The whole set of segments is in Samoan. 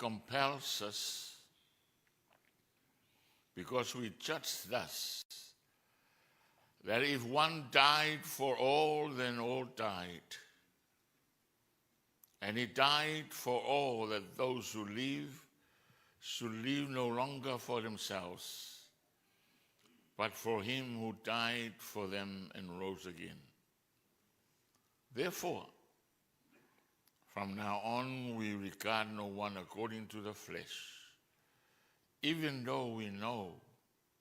compels us, because we judge thus, that if one died for all, then all died. And he died for all, that those who live should live no longer for themselves, but for him who died for them and rose again. Therefore, from now on we regard no one according to the flesh, even though we know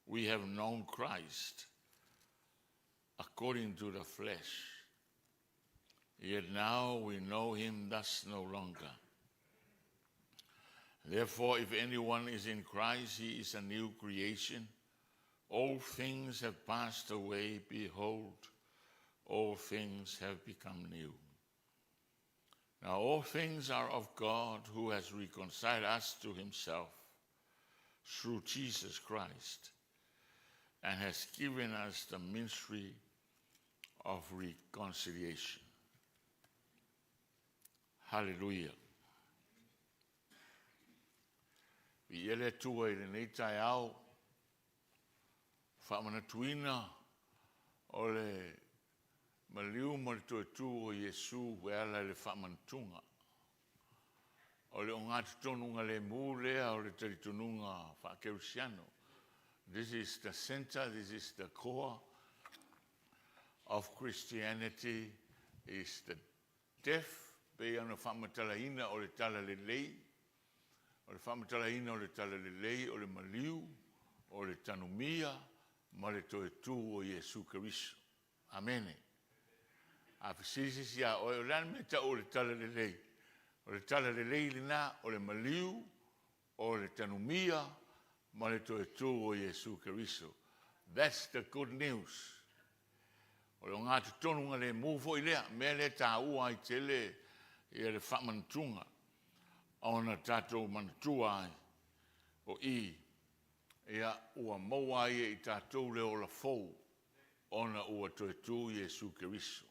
we have known Christ according to the flesh. Yet now we know him thus no longer. Therefore, if anyone is in Christ, he is a new creation. All things have passed away. Behold, all things have become new. Now, all things are of God who has reconciled us to himself through Jesus Christ and has given us the ministry of reconciliation. Hallelujah. Viia le Atua i lenei taeao, faamanatuina o le maliu ma le toe tū o Iesu e ala i le faamanatuga. O le ogatotonuga lemu lea o le talitonuga faakerisiano. This is the center, this is the core of Christianity, is the death, pei ona faamatalaina o le talalelei, o le faamatalaina o le talalelei o le maliu, o le tanumia ma le toe tū o Iesu Keriso. Amene. A fesili se isi iā oe, o le a le mea e tau o le talalelei? O le talalelei lena o le maliu, o le tanumia ma le toe tū o Iesu Keriso. That's the good news. O le ogatotonuga lemu foi lea, mea lea e taua ai tele ia le faamanatuga ona tatou manatua ai o i ia ua maua ai e i tatou le ola fou ona ua toe tu Iesu Keriso.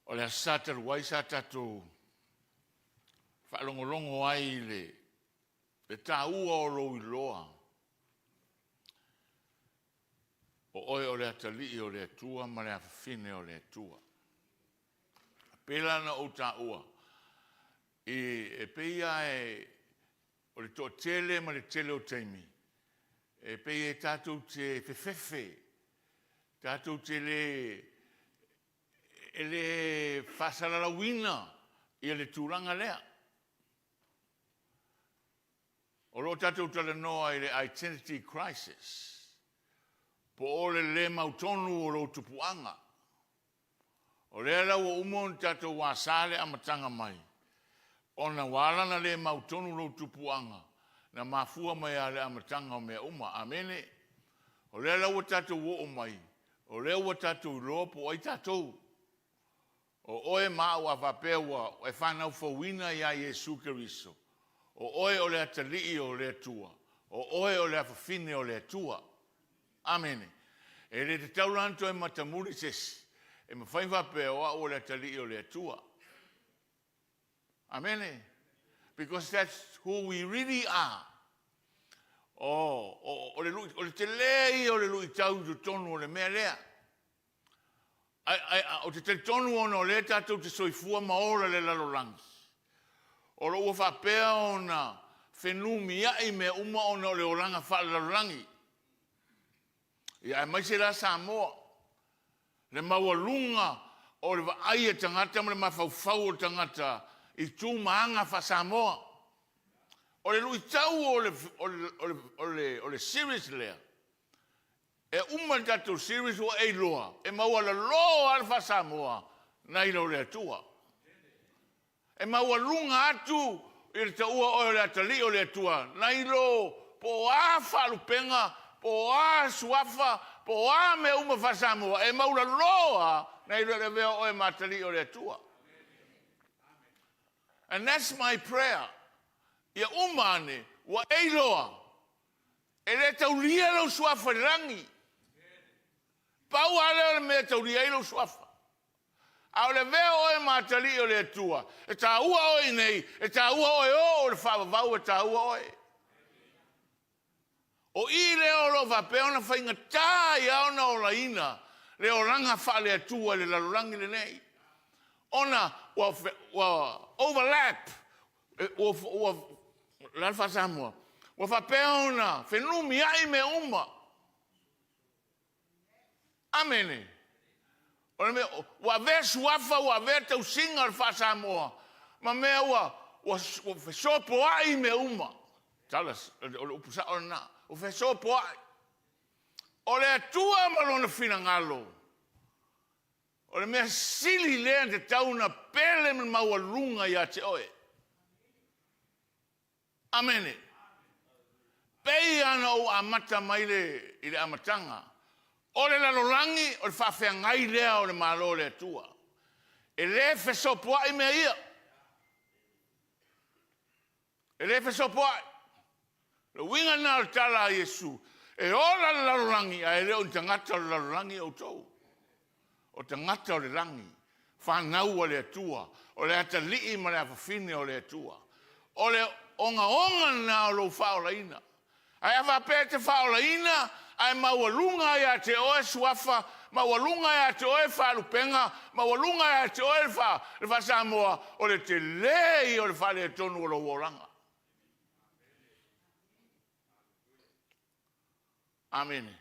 O le Aso Sa talu ai sa tatou faalogologo ai i le le taua o lou iloa o oe o le atalii o le Atua ma le afafine o le Atua. Pei la ona ou taua, i, e pei lava e, o le toatele ma le tele o taimi, e pei e tatou te fefefe, tatou te le, e le faasalalauina ia le tulaga lea. O lo o tatou talanoa i le identity crisis, po o le le mautonu o lou tupuaga. O lea la ua uma ona tatou asa le amataga mai, ona ua ala ona le mautonu lou tupuaga, na mafua mai lava i le amataga o mea uma. Amene. O lea la ua tatou oo mai, o lea ua tatou iloa po o ai tatou. O oe ma au a faapea ua e fanau fouina iā Iesu Keriso, o oe o le atalii o le Atua, o oe o le afafine o le Atua. Amene. E le tatau la ona toe matamuli se isi, e mafai ona faapea, o au o le atalii o le Atua. Amene. Because that's who we really are. O, o, o, le, o le tele ia o le luitau i totonu o le mea lea. Ai, ai, ou te talitonu ona o lea tatou te soifua ma ola i le lalolagi, o lo o ua faapea ona fenumiai mea uma ona o le olaga faalelalolagi. Ia, aemaise la Samoa, le maualuga o le vaai a tagata ma le mafaufau o le tagata i tu ma aga faa-Samoa. O le luitau o le, o le, o le, o le, o le series lea, E uma le tatou series ua e iloa, e maualalo lava le faa-Samoa nai lo le Atua. E maualuga atu i le taua oe o le atalii o le Atua nai lo po o a faalupega, po o a suafa, po o a mea uma faa-Samoa, e maulalo lava nai lo le avea o oe ma atalii o le Atua. And that's my prayer. Ia uma ane, ua e iloa, E le taulia lou suafa i le lagi. Pau lava lea o le mea e taulia ai lou suafa. A o le avea o oe ma atalii o le Atua, e taua oe i inei, e taua oe oo i le faavavau e taua oe. O i lea o lo o faapea ona faigata ai lava ona olaina le olaga faale-Atua i le lalolagi lenei, ona ua, ua overlap, ua, ua, o le a le faa-Samoa? Ua faapea ona fenumiai mea uma. Amene. O le mea, ua avea suafa, ua avea tausiga o le faa-Samoa ma mea ua, ua, ua fesopoai mea uma. Tala, o le upu sao lena. Ua fesopoai. O le Atua ma Lona finagalo, o le mea sili lea na tatau ona pele ma maualuga ia te oe. Amene. Pei lava ona ou amata mai le, i le amataga, o le lalolagi o le faafeagai lea o le Malo o le Atua. E le fesopoai mea ia. E le fesopoai. O le uiga lena o le tala a Iesu, e ola le lalolagi ae le o ni tagata o le lalolagi outou. O tagata o le lagi, fanau a le Atua, o le atalii ma le afafine o le Atua. O le ogaoga lena o lou faaolaina. Ae a faapea e te faaolaina ae maualuga ia te oe suafa, maualuga ia te oe faalupega, maualuga ia te oe le faa-Samoa, o le tele ia o le faaletonu o lou olaga. Amene.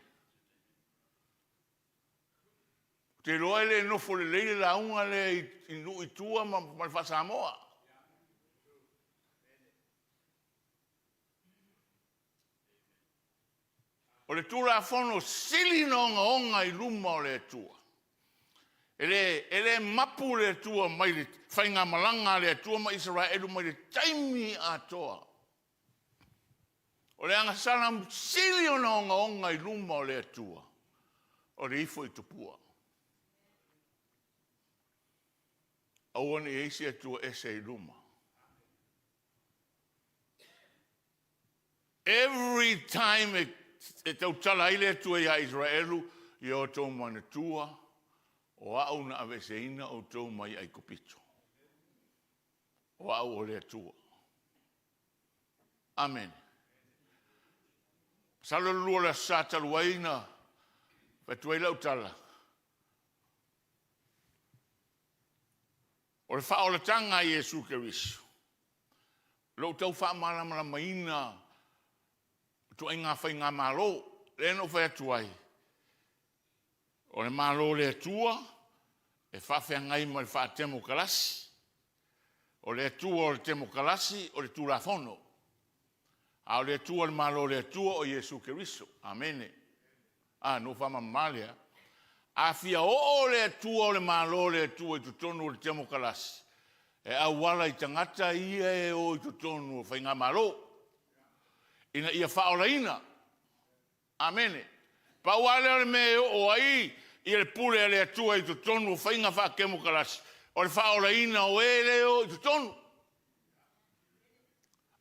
Ou te iloa e le nofo lelei le lauga lea i nuu i tua ma le faa-Samoa. O le Tulafono sili ona ogaoga i luma o le Atua. E le, e le mapu le Atua mai le faigamalaga a le Atua ma Isaraelu mai le taimi atoa. O le agasala sili ona ogaoga i luma o le Atua, o le ifo i tupua. Aua ne i i ai se Atua ese i luma. Every time e, e tautala ai le Atua iā Isaraelu, ia outou manatua, o au na aveeseina outou mai Aikupito. O au o le Atua. Amene. Masalo le lua o le Aso Sa talu ai na fai atu ai lau tala, o le faaolataga a Iesu Keriso, lou tau faamalamalamaina ituaiga faigamalo, lea na ou fai atu ai, o le Malo o le Atua e faafeagai ma le faatemokarasi, o le Atua o le temokarasi o le Tulafono, a o le Atua o le Malo o le Atua o Iesu Keriso. Amene. A, na ou faamalamalama lea. A fia oo le Atua o le Malo o le Atua i totonu o le temokarasi, e auala i tagata ia e o i totonu o faigamalo, ina ia faaolaina. Amene. Pau lava lea o le mea e oo ai ia le pule a le Atua i totonu o faiga faatemokarasi, o le faaolaina o e lea e o i totonu.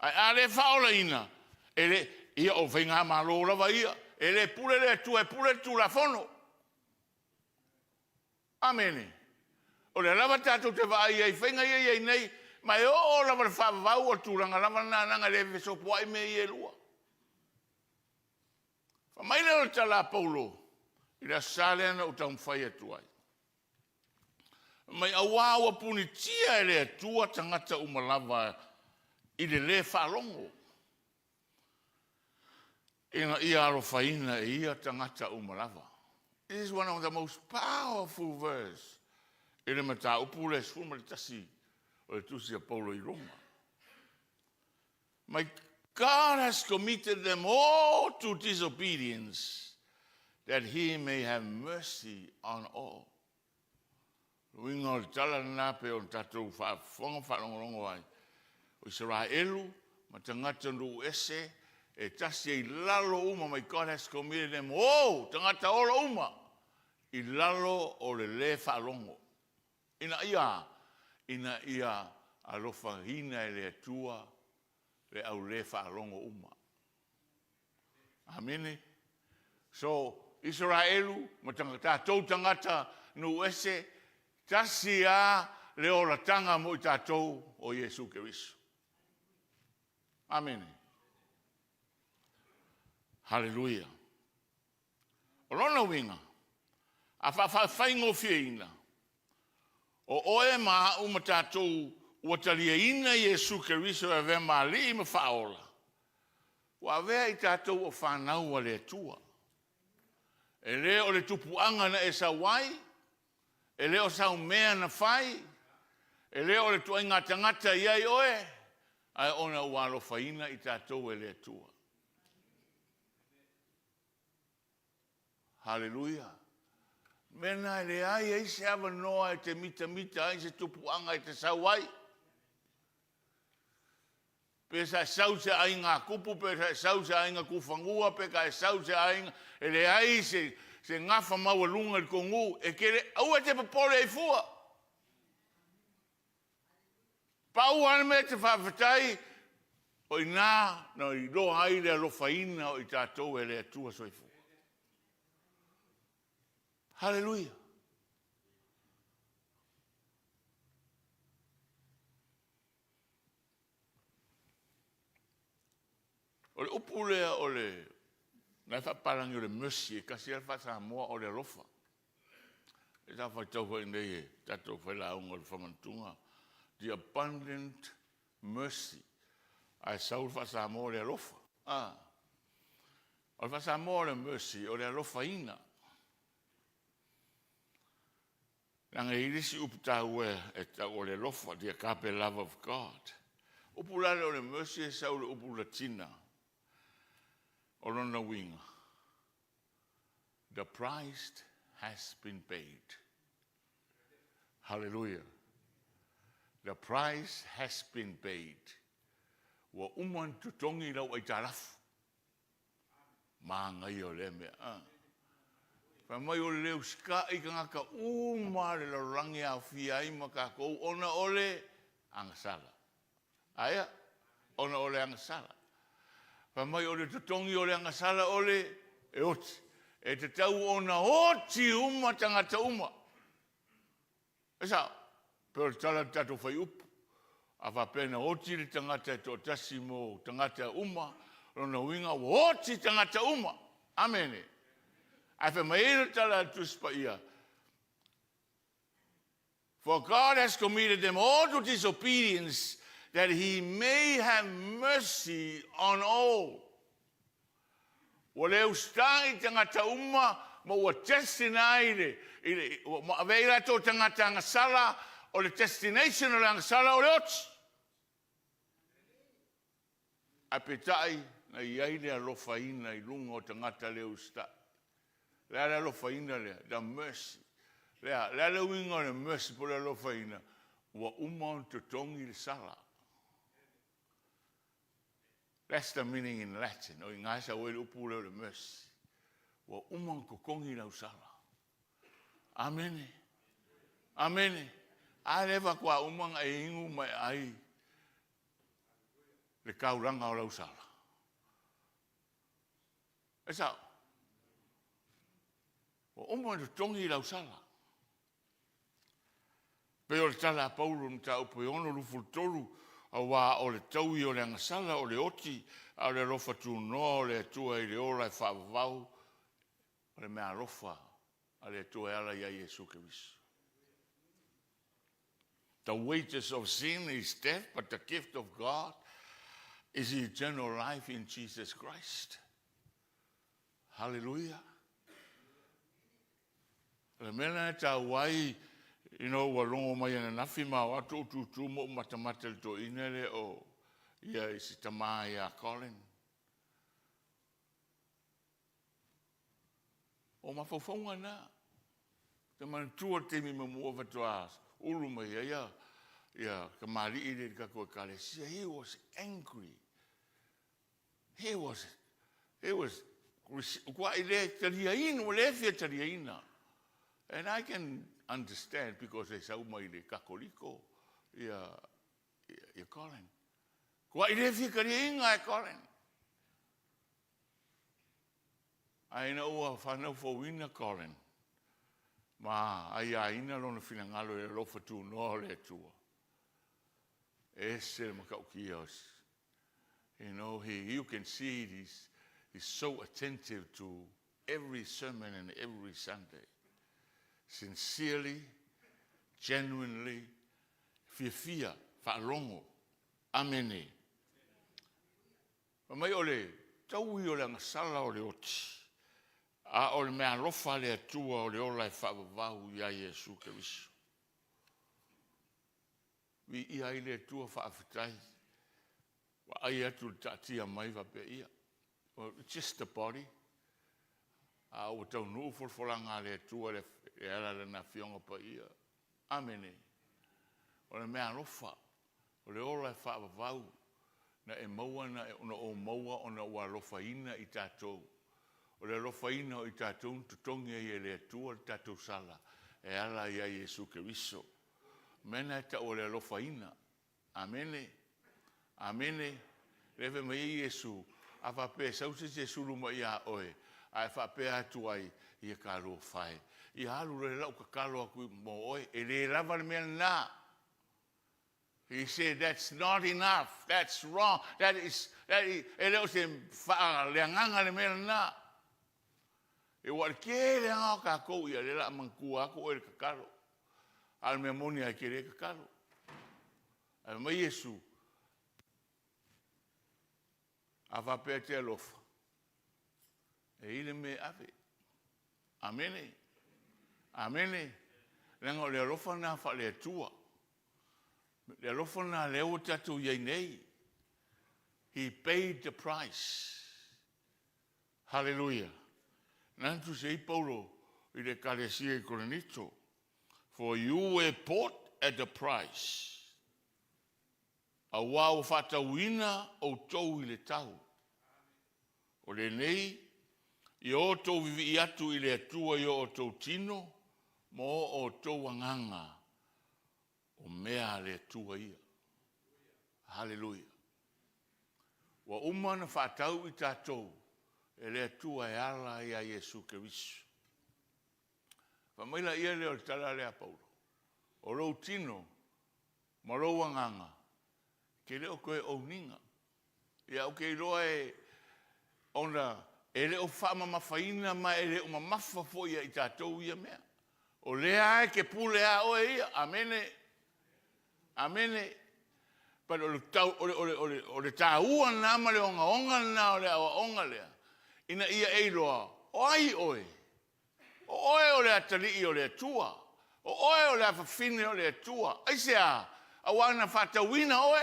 Ae a le faaolaina, e le, ia o faigamalo lava ia, e le pule le Atua, e pule le Tulafono. Amene. O lea lava tatou te vaai ai i faiga ia e i ai nei, ma e oo lava i le faavavau o le tulaga lava lena, leaga e le fesopoai mea ia e lua. Fai mai lea o le tala a Paulo i le Aso Sa lea na ou taumafai atu ai. Fai mai, auā ua punitia e le Atua tagata uma lava i le lē faalogo, ina ia alofaina e ia tagata uma lava. This is one of the most powerful verse i le mataupu lea 11 o le tusi a Paulo i Roma. My God has committed them all to disobedience that he may have mercy on all. Uiga o le tala lena pe o tatou faafofoga faalogologo ai. O Isaraelu ma tagata nuu ese e tasi ai lalo uma my God has committed them all tagata ola uma i lalo o le lē faalogo. Ina ia, ina ia alofaina e le Atua le au lē faalogo uma. Amene. So, Isaraelu ma tatou tagata nuu ese, Tasi lava le olataga mo i tatou o Iesu Keriso. Amene. Haleluia. O lona uiga, a faafaigofieina, o oe ma a'u ma tatou ua taliaina Iesu Keriso e avea ma Alii ma Faaola, ua avea i tatou o fanau a le Atua. E le o le tupuaga na e sau ai, e le o sau mea na fai, e le o le ituaiga tagata e i ai oe, ae ona ua alofaina i tatou e le Atua. Haleluia! O le mea lena e leai ai se avanoa e te mitamita ai i se tupuaga e te sau ai. Pe sa e sau i se aiga tupu, pe sa e sau i se aiga tufanua, pe sa e sau i se aiga, e leai se, se gafa maualuga i le tou nuu, e te le, aua e te popole ai fua. Pau lava le mea e te faafetai, o i ina na iloa ai le alofaina o i tatou e le Atua Soifua. Haleluia! O le upu lea o le la e faapapalagi o le mercy, e tasi lava le faa-Samoa o le alofa. E sa faitau foi nei e tatou failauga o le Famanatuga, the abundant mercy, ae sau le faa-Samoa o le alofa. A, o le faa-Samoa o le mercy, o le alofaina. Leaga e i ai le isi upu taua e tau o le alofa, the agape love of God. O upu la lea o le mercy e sau i le upu Latina, o lona uiga, the price has been paid. Hallelujah. The price has been paid. Ua uma ona totogi lau aitalafu. Manaia o lea mea. Ah. Fai mai o le usitai tagata uma le lalolagi e aofia ai ma tatou ona o le agasala. Aea? Ona o le agasala. Fai mai o le totogi o le agasala o le e oti. E tatau ona oti uma tagata uma. E sao? Pei o le tala a le tatou fuaiupu. A faapea na oti le tagata e toatasi mo tagata uma, o lona uiga ua oti tagata uma. Amene. Ae fai mai ai le tala a le Tusi Paia, For God has committed them all to disobedience that he may have mercy on all. Ua le usitai tagata uma ma ua destined ai le, i le, ua ave ai latou tagata agasala, o le destination o le agasala o le oti. Ae peitai, na i ai le alofaina i luga o tagata le usitai. O le a le alofaina lea? The mercy. Le a, le a le uiga o le mercy po o le alofaina? Ua uma ona totogi le sala. That's the meaning in Latin. O i ina e sau ai le upu lea o le mercy. Ua uma ona totogi lau sala. Amene. Amene. A lea faatoa uma ona e inu ma e ai le taulaga o lau sala. E sao? Ua uma ona totogi lau sala. Pei o le tala a Paulo i le mataupu e 6:23, Aua o le taui o le agasala o le oti, a o le alofa tunoa o le Atua i le ola e faavavau, o le meaalofa a le Atua e ala ia Iesu Keriso. The wages of sin is death, but the gift of God is eternal life in Jesus Christ. Hallelujah. O le mea lena e taua ai, you know, ua logo mai ananafi ma o atu ou tūtū ma ou matamata i le toeaina lea o ia i si tama ia Colin. O mafaufauga na. Te manatua le taimi muamua faatoa ulu mai ai ia, ia tamalii lea i le tatou ekalesia. He was angry. He was, he was, ua i le taliaina, ua le fia taliaina. And I can understand because e sau mai le Katoliko ia, ia, ia Colin. Ua i le fia taliaina e Colin. Ae ina ua fanau fouina Colin, Ma aiaina lona finagalo i le alofa tunoa o le Atua. E ese le matautia o You know, he, you can see it, he's, he's so attentive to every sermon and every Sunday. Sincerely, genuinely, fiafia, faalogo. Amene. Fai mai o le taui o le agasala o le oti, a o le meaalofa a le Atua o le ola e faavavau iā Iesu Keriso. Viia ai le Atua faafetai. Vaai atu i le taatia mai faapea, ia, it's just a body. A ua taunuu folafolaga a le Atua e ala i Lana Afioga Paia. Amene. O le meaalofa, o le ola e faavavau, na e maua na ou maua ona ua alofaina i tatou. O le alofaina o i tatou na totogi ai e le Atua le tatou sala e ala ia Iesu Keriso. O le mea lena e tau o le alofaina. Amene. Amene. Lea e fai mai ai Iesu, a faapea e sau se isi e sulu mai ia oe, a e faapea atu ai, Ia talofa e, ia alu loa i lau tatalo atu mo oe. E le lava le mea lena. He said, that's not enough, that's wrong, that is, that is, e le o se faaleagaga le mea lena. E ua le tele lava o tatou, ia lea o le a manatua atu oe i le tatalo. A o le mea moni lava e te le tatalo. Ae fai mai Iesu, a faapea e te alofa, e i ai le mea e ave. Amene. Amene. Leaga o le alofa lena faale-Atua. Le alofa lena lea ua tatou i ai nei. He paid the price. Haleluia! Lena na tusi ai Paulo i le Ekalesia i Korinito, For you were bought at a price. Auā ua faatauina outou i le tau. O lenei, ia outou vivii atu i le Atua i o outou tino ma o outou agaga, o mea a le Atua ia. Haleluia! Ua uma ona faatau i tatou e le Atua e ala ia Iesu Keriso. Fai mai laia lea o le tala lea a Paulo, o lou tino ma lou agaga e te le o toe own ina. Ia ou te iloa e ona e le o faamamafaina ma e le o mamafa foi ia i tatou ia mea. O lea lava e te pule lava oe ia. Amene. Amene. But o le, tau, o le, o le, o le, o le taua lena ma le ogaoga lena o le aoaoga lea, ina ia e iloa, o ai oe? O oe o le atalii o le Atua. O oe o le afafine o le Atua. Aisea? Aua na faatauina oe.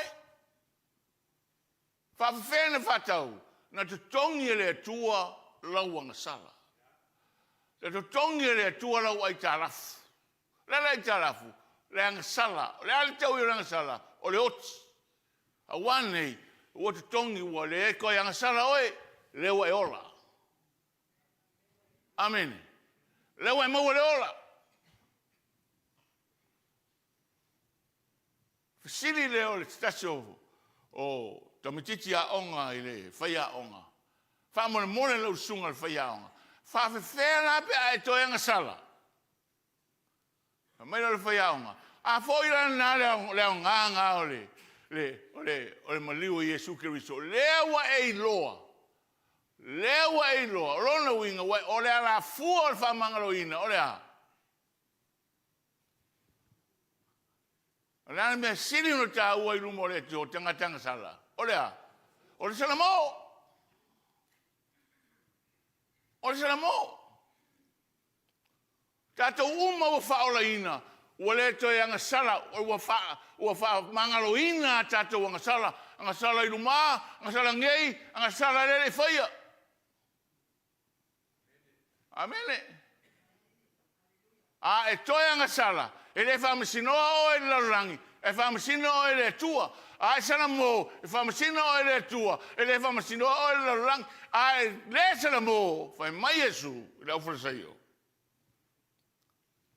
Faafefea na faatau? Na totogi e le Atua lau agasala. Na totogi e le Atua lau aitalafu. O le a le aitalafu? Le agasala. O le a le taui o le agasala? O le oti. Aua nei, ua totogi, ua le toe agasala oe, lea ua e ola. Amene. Lea ua e maua le ola. Fesili lea o le tasi o, o tamaitiiti aoga i le faiaoga, faamolemole lau susuga i le faiaoga, faafefea la pe a e toe agasala? Fai mai lea o le faiaoga, a foi la lena le aoga lena o le, le, o le, o le maliu o Iesu Keriso, lea ua e iloa, lea ua e iloa, o lona uiga, ua, o le alafua o le faamagaloina, o le a? O le a le mea sili ona taua i luma o le Atua, o tagata agasala? O le a? O le salamo! O le salamo! Tatou uma ua faaolaina, ua le toe agasala, ua, faa, ua faamagaloina a tatou agasala, agasala i lumā, agasala nei, agasala lea le i faia. Amene. A e toe agasala, e le faamasinoa oe i le lalolagi, e faamasino oe i le Atua. A e salamo, e faamasino oe i le Atua, e le faamasinoa oe i le lalolagi. A e le salamo, fai mai Iesu i le aufalesaio,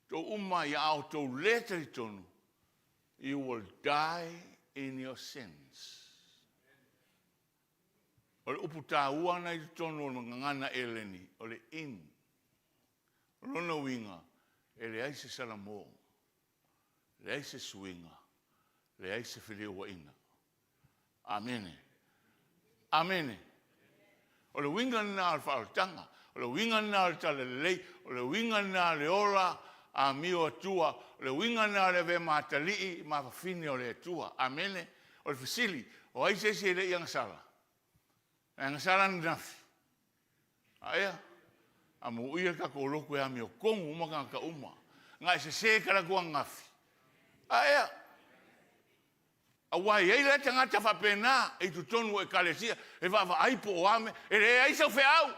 Tou uma ia a outou le talitonu, you will die in your sins. O le upu taua na i totonu o le gagana Eleni, o le in. O lona uiga, E leai se salamo, leai se suiga, leai se feliuaiga. Amene. Amene. O le uiga lena o le faaolataga, o le uiga lena o le talalelei, o le uiga lena o le ola amio atua, o le uiga lena o le avea ma atalii ma afafine o le Atua. Amene. O le fesili, o ai se isi e le i agasala? Na e agasala ananafi? A ea? Amuia le tatou lotu e amiotonu uma tagata uma. Na e sese talaatu ananafi? A ea? Aua e i ai la tagata faapena i totonu o Ekalesia e vaavaai po o a mea. E leai sau feau.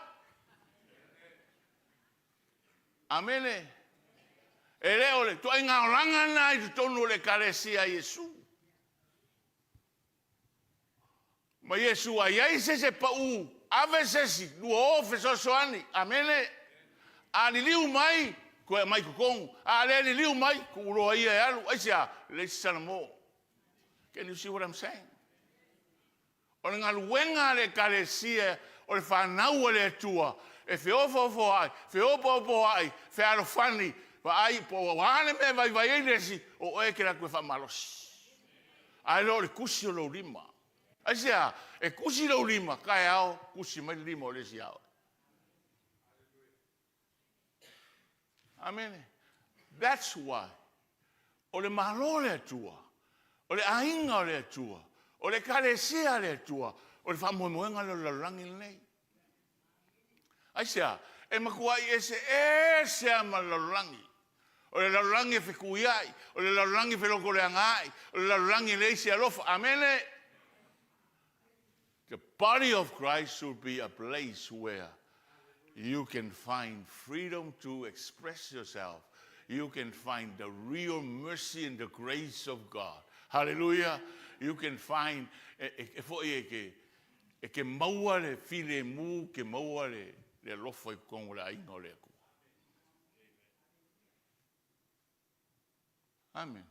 Amene. E le o le ituaiga olaga lena i totonu o le Ekalesia a Iesu. Ma Iesu, a i ai se isi e pau, ave se isi, o fesoasoani. Amene. A liliu mai, toe aumai i totonu. A le liliu mai, tuu loa ia e alu. Aisea? Leai se salamo. Can you see what I'm saying? O le galuega a le Ekalesia, o le fanau a le Atua, e feofoofoai, feopoopooai, fealofani, vaai po o a le mea e vaivai ai le isi, o oe e te alu atu e faamalosi. Ae le o le tusi o lou lima. Aisea? E tusi lou lima, taeao tusi mai le lima o le isi ia oe. Amene. That's why o le Malo o le Atua, o le aiga o le Atua, o le Ekalesia a le Atua, o le faamoemoega lea o le lalolagi lenei. Aisea? E matuai eseese lava ma le lalolagi. O le lalolagi e fetuiai, o le lalolagi e felotoleagaai, o le lalolagi e leai se alofa. Amene. The body of Christ should be a place where you can find freedom to express yourself. You can find the real mercy and the grace of God. Hallelujah. You can find, e, e, e foi e ke, e ke maua le filemu, ke maua le, le alofa i totonu o le aiga o le Atua. Amen.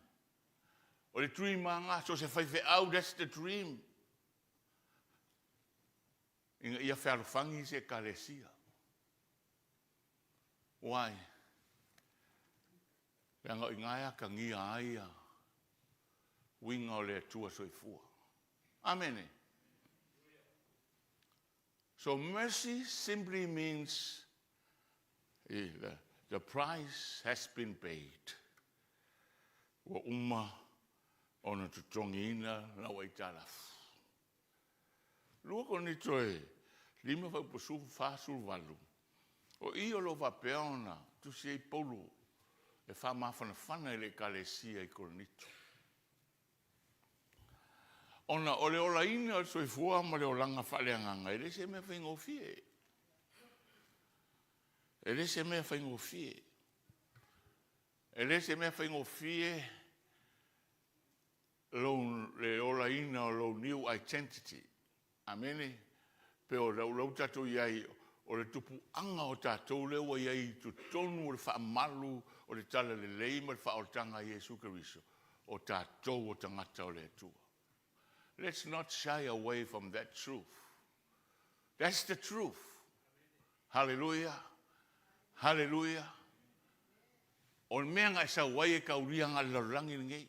O le dream a ngā, so se faifeau, that's the dream. Ina ia fealofagi se ekalesia. Why? Leaga o i ina e atagia ai a uiga o le Atua soifua. Amene. So mercy simply means the, the price has been paid. Ua uma ona totogiina lau aitalafu. 2 Korinito e 5 fuaiupu 48, o i o lo o faapea ona tusi ai Paulo e faamafanafana i le Ekalesia i Korinito. Ona o le olaina o le soifua ma le olaga faaleagaga e le se mea faigofie. E le se mea faigofie. E le se mea faigofie lou, le olaina o lou new identity. Amene. Pe o lau, lau tatou i ai, o le tupuaga o tatou lea ua i ai i totonu o le faamalu o le Talalelei ma le faaolataga a Iesu Keriso, o tatou o tagata o le Atua. Let's not shy away from that truth. That's the truth. Hallelujah. Hallelujah. O le mea na e sau ai e taulia na le lalolagi lenei.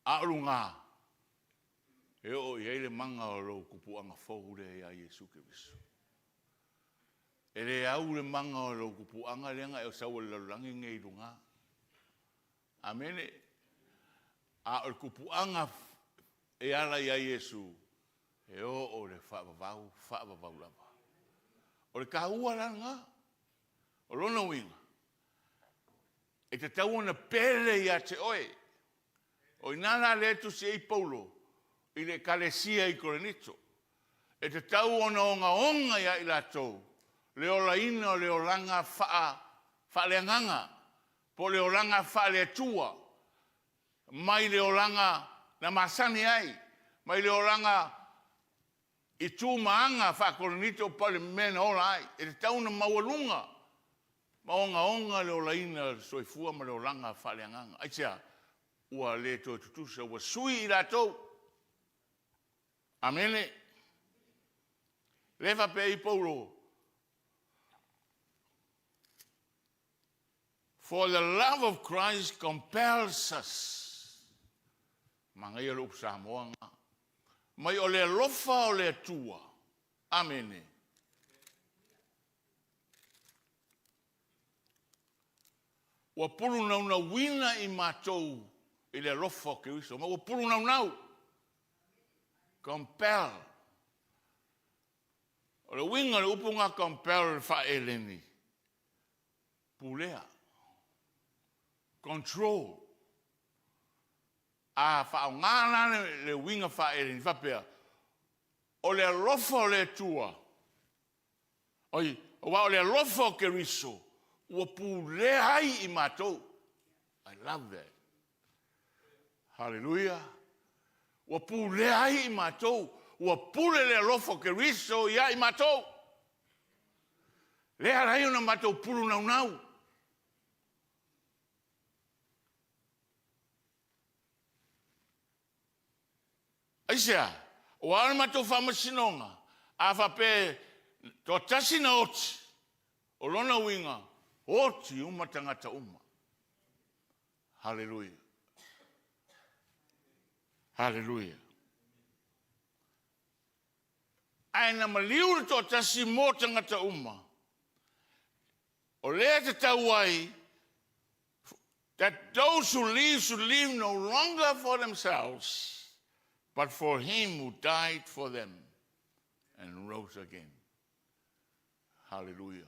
A o luga, e oo i ai le maga o lou tupuaga fou lea ia Iesu Keriso. E le au le maga o lou tupuaga lea na e sau ai i le lalolagi lenei i luga. Amene. A o le tupuaga e ala iā Iesu, e oo i le faavavau, faavavau lava. O le taua la lena. O lona uiga, e tatau ona pele ia te oe. O i ina la lea e tusi ai Paulo i le Ekalesia i Korinito, e tatau ona ogaoga ia i latou le olaina o le olaga faa, faaleagaga, po o le olaga faale-Atua, mai le olaga na masani ai, mai le olaga i tu ma aga faa-Korinito po o le mea na ola ai. E tatau ona maualuga ma ogaoga le olaina o le soifua ma le olaga faaleagaga. Aisea? Ua le toe tutusa, ua sui i latou. Amene. Lea e faapea ai Paulo. For the love of Christ compels us. Manaia le upu Samoa na. Mai o le alofa o le Atua. Amene. Ua pulunaunauina i matou i le alofa o Keriso, ma ua pulunaunau. Compel. O le uiga o le upu lena compel o le faa-Eleni, pulea, control. A faaaoga la le uiga faa-Eleni faapea, o le alofa o le Atua, oi, aua o le alofa o Keriso ua pulea ai i matou. I love that. Haleluia! Ua pulea ai i matou, ua pule le alofa o Keriso ia i matou. Lea e ala ai ona matou pulunaunau. Aisea? Aua o le matou faamasinoga, a faapea e toatasi na oti, o lona uiga, oti uma tagata uma. Haleluia! Haleluia! Ae na maliu le toatasi mo tagata uma, o lea e tatau ai that those who live should live no longer for themselves, but for him who died for them and rose again. Haleluia.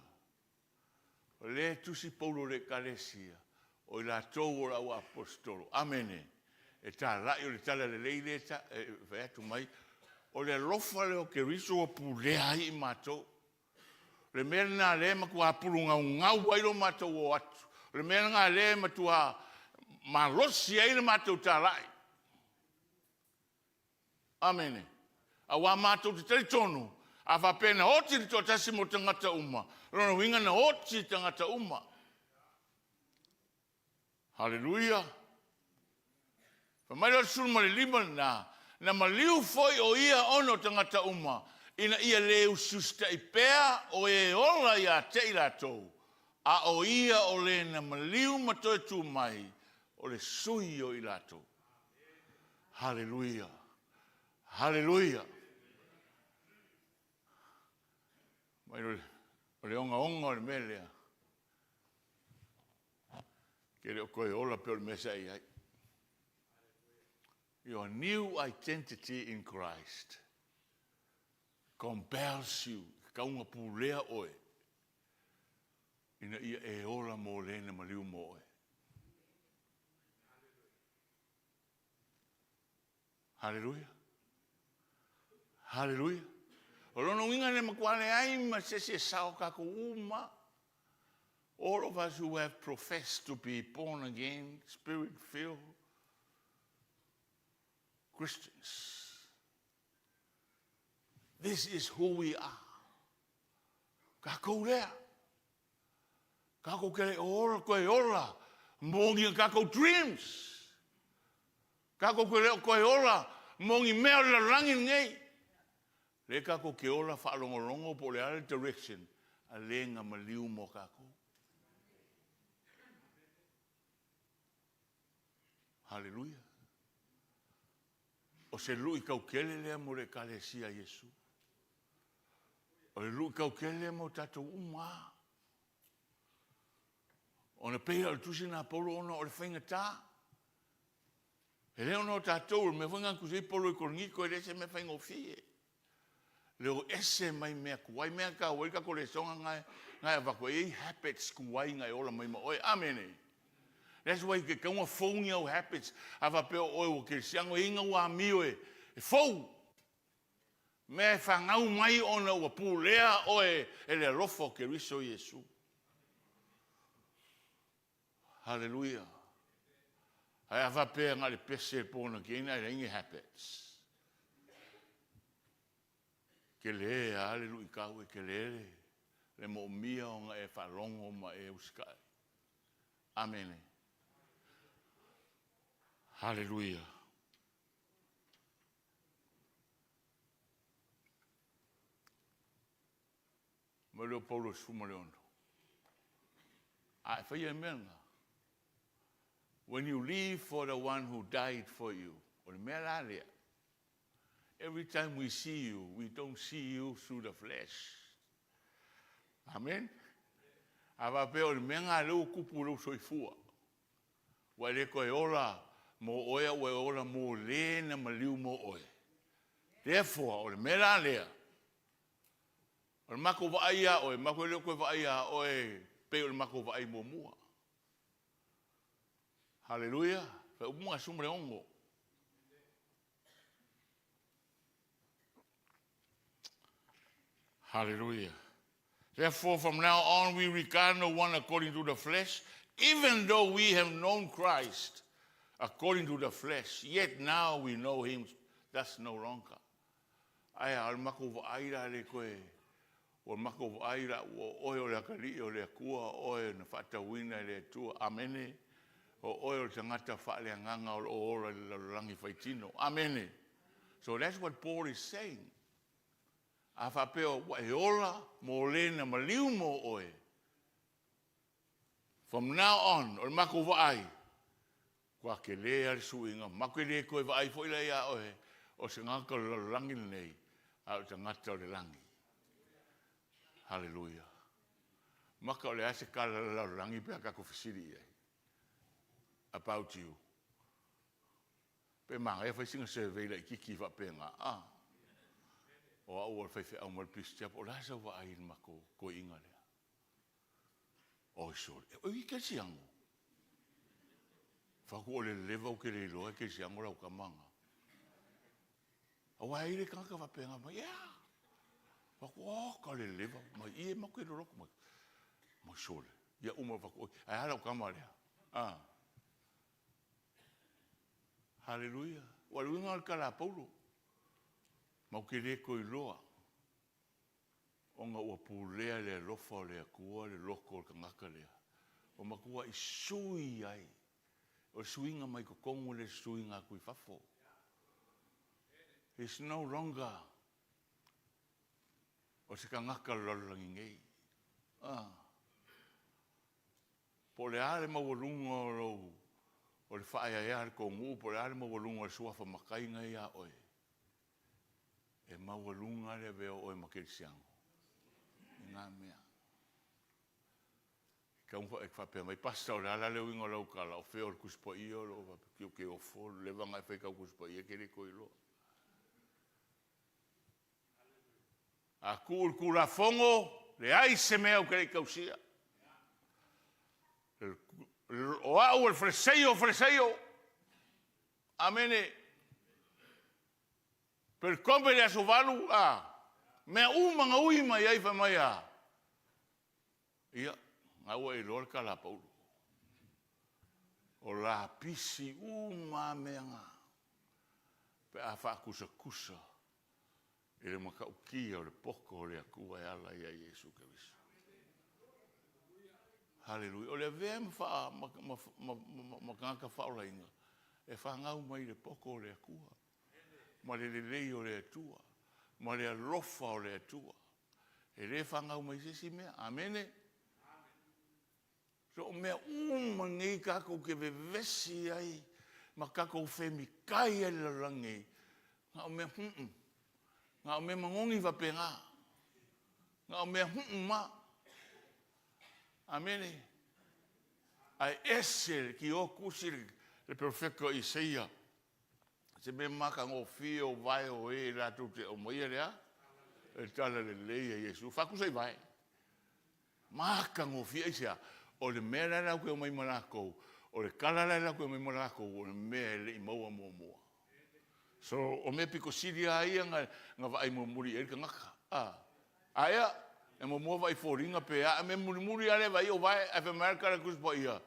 O lea e tusi Paulo i le Ekalesia, o i latou o le auaposeitolo. Amene. E talai o le tala lelei lea e fai atu mai, o le alofa lea o Keriso ua pulea ai i matou. O le mea lena o lea e matua pulugaugau ai lo matou o atu. O le mea lena o lea e matua malosi ai le matou talai. Amene. Aua matou te talitonu, a faapea na oti le toatasi mo tagata uma, o lona uiga na oti tagata uma. Haleluia! Fai mai lea o le 15 lena, na maliu foi o ia ona o tagata uma, ina ia le usiusita'i pea o e ola ia te i latou, a o ia o le na maliu ma toe tu mai, o le sui o i latou. Haleluia! Haleluia! Mai o le ogaoga o le mea lea, ke le o toe ola pei o le mea sa e i ai. Your new identity in Christ compels you, tatau ona pulea oe ina ia e ola mo le na maliu mo oe. Haleluia! Haleluia! O lona uiga e matua leai ma se isi e sao tatou uma. All of us who have professed to be born again, spirit filled Christians. This is who we are. Takou lea. Takou ke le ola, toe ola mo ni takou dreams. Takou ke le o toe ola mo ni mea o le lalolagi lenei. Lea takou ke ola faalogologo po o le a le direction a le na maliu mo takou. Haleluia. O se luitau tele lea mo le Ekalesia a Iesu. O le luitau tele lea mo tatou uma lava. Ona pei o le tusi lena a Paulo ona o le faigata. E le ona o tatou, o le mea foi lena na tusi ai Paulo i Korinito, e le o se mea faigofie. Le o ese mai mea tuai, mea e taua ai le tatou lesona na e avatu, e i ai habits tuai na e ola mai ma oe. Amene. That's why e tatau ona fou ni au habits. A faapea o oe ua kerisiano, e i ai nau amio e fou. Mea e fanau mai ona ua pulea oe e le alofa o Keriso Iesu. Haleluia. Ae a faapea na o le pese le born again ae leai ni habits. Tele lava le luitau e tele le moomia ona e faalogo ma e usitai. Amene. Haleluia. Mai lea o Paulo 16. A e faia le mea lena. When you live for the one who died for you. O le mea la lea, every time we see you, we don't see you through the flesh. Amen. A faapea o le mea lena lea ua tupu i lou soifua, ua e le toe ola mo oe a ua e ola mo Le na maliu mo oe. Therefore, o le mea la lea, o le matou vaai ia oe, matou le toe vaai ia oe pei o le matou vaai muamua. Haleluia! Faaupuga 16. Hallelujah. Therefore, from now on, we regard no one according to the flesh, even though we have known Christ according to the flesh, yet now we know him thus no longer. Ae a o le matou vaai la le toe, o le matou vaai la ua o oe o le atalii o le Atua, o oe na faatauina e le Atua. Amene. O oe o le tagata faaleagaga o lo o ola i le lalolagi faitino. Amene. So that's what Paul is saying. A faapea ua e ola mo le na maliu mo oe, from now on, o le matou vaai, ua tele lava le suiga, matou te le toe vaai foi la ia oe o se tagata o le lalolagi lenei, a o le tagata o le lagi. Haleluia. Maka o le a se tala a le lalolagi pe a tatou fesili i ai about you? Pe manaia fai sina survey laitiiti faapena, a? O au o le faifeau mai le Peace Chapel, o le a sau vaai i le matou toeaina lea? Oi sole, o i kerisiano? Fai atu o le leva ou te le iloa e kerisiano lau tama lena. Aua e i ai le tagata faapena mai, yeah. Fai atu, oka le leva, mai i e matou te loloto mai. Mai sole, ia uma fai atu, oi, ae a lau tama lea? A. Haleluia. Ua le uiga o le tala a Paulo, matou te le toe iloa ona ua pulea e le alofa o le Atua le loto o le tagata lea, ua matuai sui ai. O le suiga mai totonu e le o se suiga atu i fafo. It's no longer o se tagata o le lalolagi nei. Ah. Po o le a le maualuga o lou o le faaeaea a le tou nuu po o le a le maualuga o le suafa matai na e ia oe, e maualuga le avea o oe ma kerisiano i na mea. E tatau ona e faapea mai, Pastor o le a la le uiga o lau tala? O fea o le Tusi Paia o lo o faapea? Ou te ofo, o le leva ona e faitau Tusi Paia e te le toe iloa. A tuu i le Tulafono, leai se mea ou te le i tausia. O au o le Faleseio o Faleseio. Amene. Perekope i le aso 8, a, mea uma na ui mai ai fai mai a, ia, na ua e iloa le tala a Paulo. O lapisi uma a mea na, pe a faatusatusa i le matautia o le poto o le Atua e ala ia Iesu Keriso. Haleluia. O le avea ma, faa, ma, ma, ma, ma, ma tagata faaolaina, e fanau mai i le poto o le Atua, ma le lelei o le Atua, ma le alofa o le Atua. E le fanau mai i se isi mea. Amene. So o mea uma nei tatou te vevesi ai ma tatou femikai ai i le lalolagi nei, na o mea mm, na o mea manogi faapena. Na o mea ma. Amene. Ae ese le tio tusi le perofeta o Isaia, se mea matagofie o vae o e latou te aumaia le a? Le talalelei a Iesu. Faatusa i vae. Matagofie. Aisea? O le mea la e latou te omai ma latou, o le tala la e latou te omai ma latou, o le mea e le i maua muamua. So, o mea pito sili lava ia na, na vaai mulimuli i ai le tagata. A, aea, e muamua vaai foliga pe a, a mea mulimuli lava lea e vaai o vae, ae fai mai lava le tala a le Tusi Paia,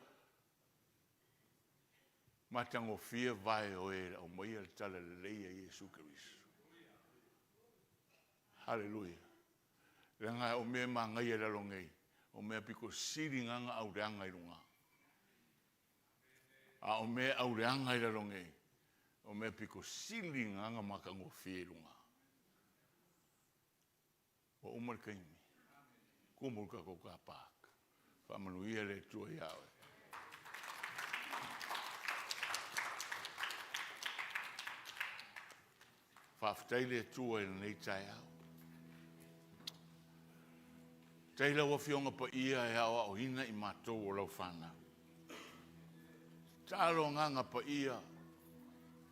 matagofie vae o e aumaia le talalelei a Iesu Keriso. Haleluia. Leaga o mea e manaia i lalo nei, o mea pito sili na na auleaga i luga. A o mea e auleaga i lalo nei, o mea pito sili na na matagofie i luga. Ua uma le taimi. Tumu le tatou car park. Faamanuia le Atua ia oe. Faafetai le Atua i lenei taeao. Faafetai lau Afioga Paia e aoaoina i matou o lau fanau. Tatalo Agaga Paia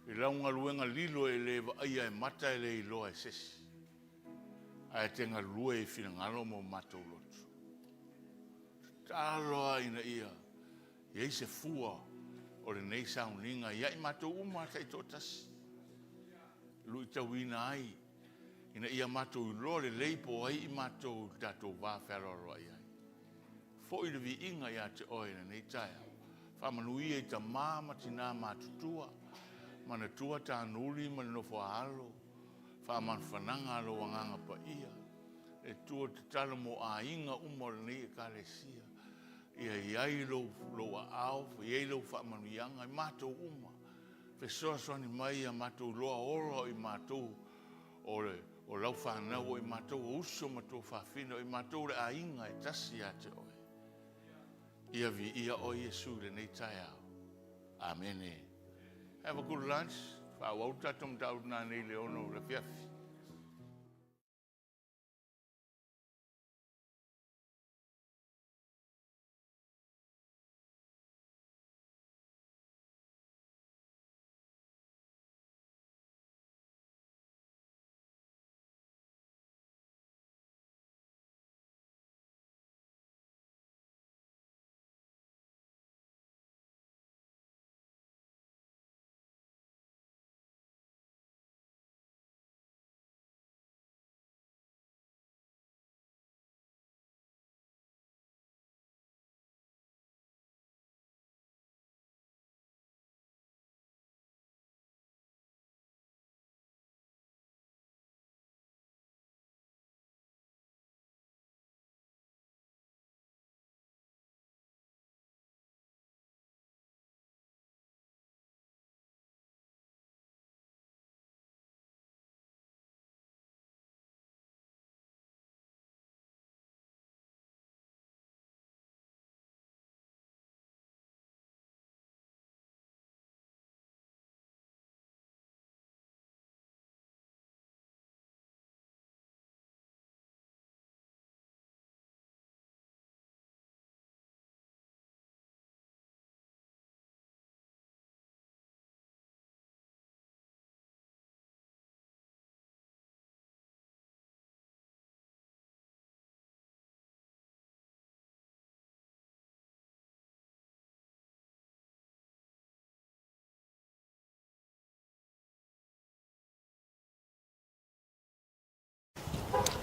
i lau galuega lilo e le vaaia e mata e le iloa e se isi, ae te galue i finagalo ma o matou loto. Tatalo lava ina ia i ai se fua o lenei sauniga ia i matou uma lava taitoatasi, e luitauina ai ina ia matou iloa lelei po o ai i matou i le tatou va fealoaloai ai. Foi le viiga ia te Oe i lenei taeao. Faamanuia i tama ma tina matutua, manatua tānuli ma le nofo a alo, faamafanafanaga a Lou Agaga Paia. Le Atua, tatalo mo aiga uma o lenei Ekalesia, ia i ai Lou aao, ia i ai Lau faamanuiaga i matou uma. Fesoasoani mai ia matou iloa ola o i matou o Lau fanau, o i matou o uso ma tuafafine, o i matou o le aiga e tasi ia te Oe. Ia viia Oe Iesu i lenei taeao. Amene. Have a good lunch. Faaauau le tatou mataupu nanei i le 6 i le afiafi.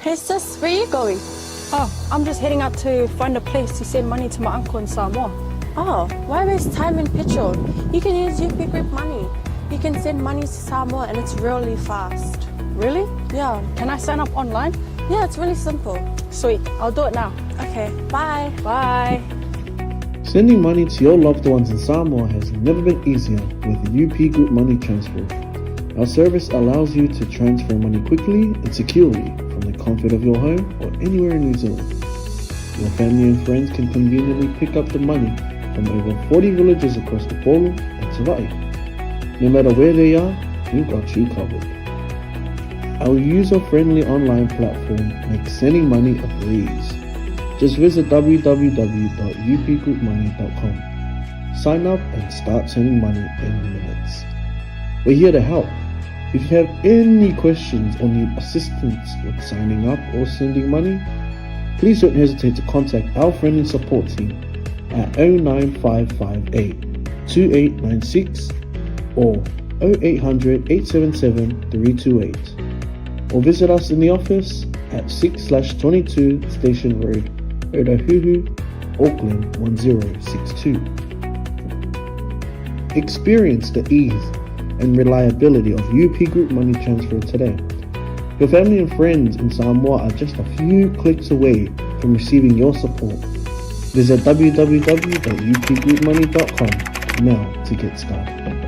Hey sis, where you going? Oh, I'm just heading out to find a place to send money to my uncle in Samoa. Oh, why waste time and petrol? You can use UP Group Money. You can send money to Samoa and it's really fast. Really? Yeah. Can I sign up online? Yeah, it's really simple. Sweet, I'll do it now. Okay, bye. Bye. Sending money to your loved ones in Samoa has never been easier with UP Group Money Transfer. Our service allows you to transfer money quickly and securely from the comfort of your home or anywhere in New Zealand. Your family and friends can conveniently pick up the money from over 40 villages across the Upolu and Savaii. No matter where they are, we've got you covered. Our user-friendly online platform makes sending money a breeze. Just visit www.upgroupmoney.com. Sign up and start sending money in minutes. We're here to help. If you have any questions or need assistance with signing up or sending money, please don't hesitate to contact our friendly support team at 09558 2896 or 0800 877 328 or visit us in the office at 6/22 Station Road, Otahuhu, Auckland 1062. Experience the ease and reliability of UP Group Money Transfer today. Your family and friends in Samoa are just a few clicks away from receiving your support. Visit www.upgroupmoney.com now to get started.